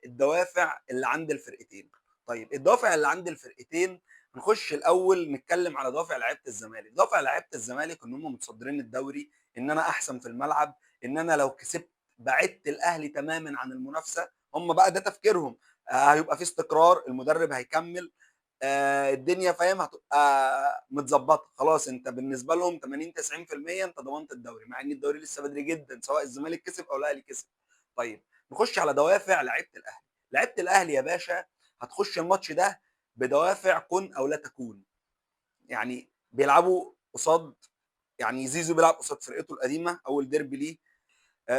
الدوافع اللي عند الفرقتين. طيب الدوافع اللي عند الفرقتين، نخش الاول نتكلم على دوافع لعيبة الزمالك. دوافع لعيبة الزمالك ان هم متصدرين الدوري، ان انا احسن في الملعب، ان انا لو كسبت بعدت الاهلي تماما عن المنافسة. هم بقى ده تفكيرهم. هيبقى في استقرار، المدرب هيكمل، الدنيا فاهم هتبقى متظبطه خلاص. انت بالنسبة لهم 80 90% انت ضمنت الدوري، مع ان الدوري لسه بدري جدا سواء الزمالك كسب او الاهلي كسب. طيب نخش على دوافع لعيبة الاهلي. لعيبة الاهلي يا باشا هتخش الماتش ده بدوافع كن او لا تكون. يعني بيلعبوا قصاد، يعني زيزو بيلعب قصاد فرقته القديمة، اول ديربي ليه.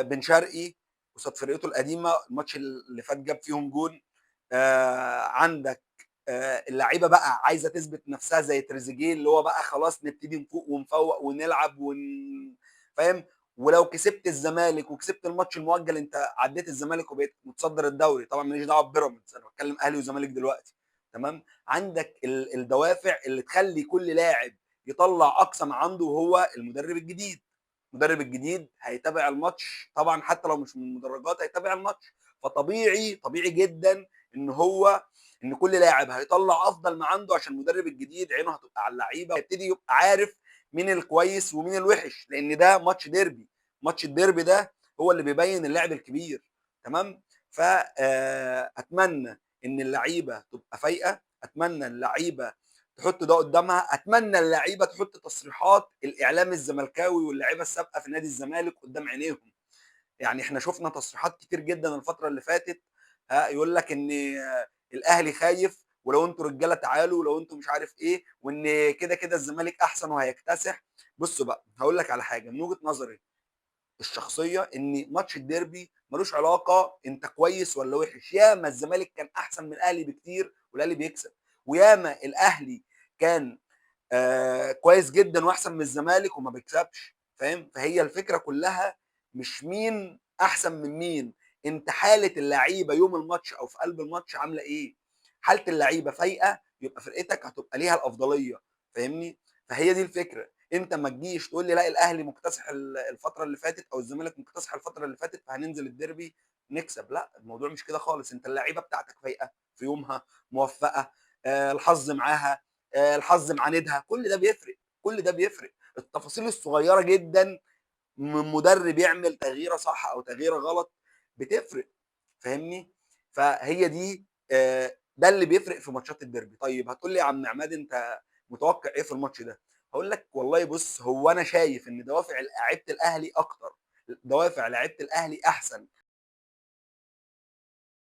بن شرقي قصاد فرقته القديمة، الماتش اللي فات جاب فيهم جون. عندك اللعيبة بقى عايزه تثبت نفسها زي تريزيجيه، اللي هو بقى خلاص نبتدي نفوق ونفوق ونلعب فاهم. ولو كسبت الزمالك وكسبت الماتش المؤجل انت عديت الزمالك وبقيت متصدر الدوري. طبعا ماليش دعوه ببيراميدز، انا بتكلم اهلي وزمالك دلوقتي. تمام. عندك الدوافع اللي تخلي كل لاعب يطلع اقصى ما عنده، وهو المدرب الجديد. المدرب الجديد هيتابع الماتش طبعا، حتى لو مش من المدرجات هيتابع الماتش. فطبيعي طبيعي جدا ان هو ان كل لاعب هيطلع افضل ما عنده، عشان المدرب الجديد عينه هتبقى على اللعيبة، هيبتدي يبقى عارف مين الكويس ومين الوحش، لان ده ماتش ديربي. ماتش الديربي ده هو اللي بيبين اللاعب الكبير. تمام. فاتمنى ان اللعيبة تبقى فايقه، اتمنى اللعيبة تحط ده قدامها، اتمنى اللعيبة تحط تصريحات الاعلام الزملكاوي واللعيبة السابقة في نادي الزمالك قدام عينيهم. يعني احنا شفنا تصريحات كتير جدا الفترة اللي فاتت، ها يقول لك ان الاهلي خايف، ولو انتوا رجاله تعالوا، ولو انتوا مش عارف ايه، وان كده كده الزمالك احسن وهيكتسح. بصوا بقى هقول لك على حاجة من وجهه نظري الشخصية، ان ماتش الديربي ملوش علاقة انت كويس ولا وحش. ياما الزمالك كان احسن من الاهلي بكتير والاهلي بيكسب، وياما الاهلي كان كويس جدا واحسن من الزمالك وما بيكسبش، فاهم؟ فهي الفكرة كلها مش مين احسن من مين، انت حاله اللعيبة يوم الماتش او في قلب الماتش عامله ايه. حاله اللعيبة فايقه يبقى فرقتك هتبقى ليها الافضلية، فاهمني؟ فهي دي الفكرة. انت ما تجيش تقول لي لا الاهلي مكتسح الفترة اللي فاتت او الزمالك مكتسح الفترة اللي فاتت فهننزل الديربي نكسب. لا، الموضوع مش كده خالص. انت اللعيبة بتاعتك فايقه في يومها، موفقة، الحظ معاها، الحظ معاندها، كل ده بيفرق، كل ده بيفرق. التفاصيل الصغيرة جدا من مدرب يعمل تغييره صح او تغييره غلط بتفرق، فاهمني؟ فهي دي ده اللي بيفرق في ماتشات الديربي. طيب هتقول لي يا عم عماد انت متوقع ايه في الماتش ده؟ هقول لك والله بص، هو انا شايف ان دوافع لعيبة الاهلي اكتر، دوافع لعيبة الاهلي احسن.